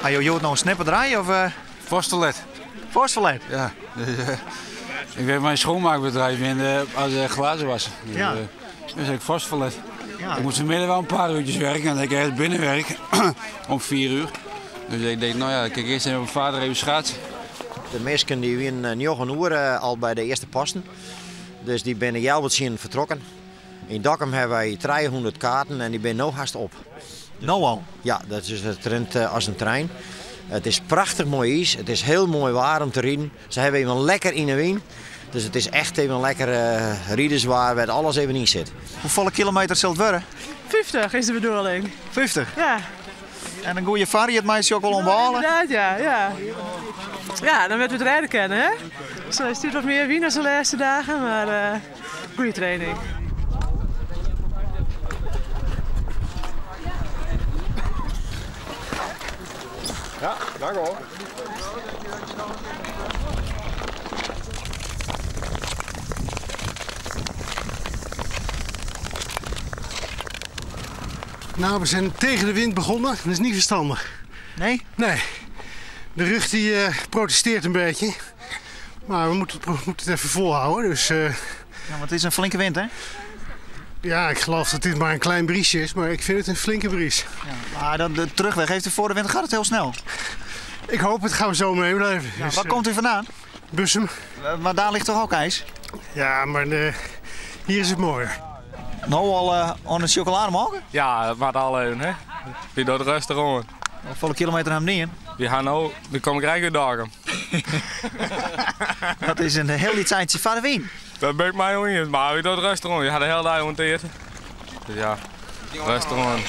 Ha jo hjoed no in snipperdraai of? Foarstelet. Foarstelet? Ja. Dus, ik werk bij een schoonmaakbedrijf in als glazenwasser. Dus, ja. Dus ik vastverlet. Ja. Ik moet vanmiddag wel een paar uurtjes werken en ik ergens binnen werk om 4 uur. Dus ik denk, nou ja, ik eerst even mijn vader even schaatsen. De minsken dy wienen 9 oere al by de earste posten. Dus dy binne healwei tsienen fertrokken. Yn Dokkum hawwe wy 300 kaarten en dy binne no hast op. No al? Ja, dat is, it rint as in trein. It is prachtich moai iis. It is hiel moai waar om te riden. Se hawwe even lekker yn 'e wyn. Dus it is echt even lekker riderswaar wêr't alles even yn sit. Hoefolle kilometer sil it wurde? 50 is de bedoeling. 50? Ja. En in goede foarried meitsje jo ek wol oan bôle? Inderdaad, ja. Ja, ja dan moatte we it rêde kinne, hè? Sa is it wat mear wyn as de lêste dagen, mar goede training. Ja, dank hoor. Nou, we zijn tegen de wind begonnen. Dat is niet verstandig. Nee? Nee. De rug die protesteert een beetje. Maar we moeten het even volhouden. Dus, Ja, want het is een flinke wind, hè? Ja, ik geloof dat dit maar een klein briesje is, maar ik vind het een flinke bries. Ja, maar dan de terugweg heeft u voor de wind, gaat het heel snel. Ik hoop het, gaan we zo mee blijven. Ja, Dus, waar komt u vandaan? Bussum. Maar daar ligt toch ook ijs? Ja, maar hier is het mooier. Nou al oan de chocolademelk? Ja, dat maakt al even, hè. Wie doet rustig oan. Hoefolle kilometer ha we dien? Wy ha no, dan kom ik rijk út Dokkum. Dat is in hiel lyts eintsje foar de wyn. Dat bin ik mei oan iens, mar wy dogge rêstich oan. Je ha de hiele dei oan it. Dus ja, rêstich oan.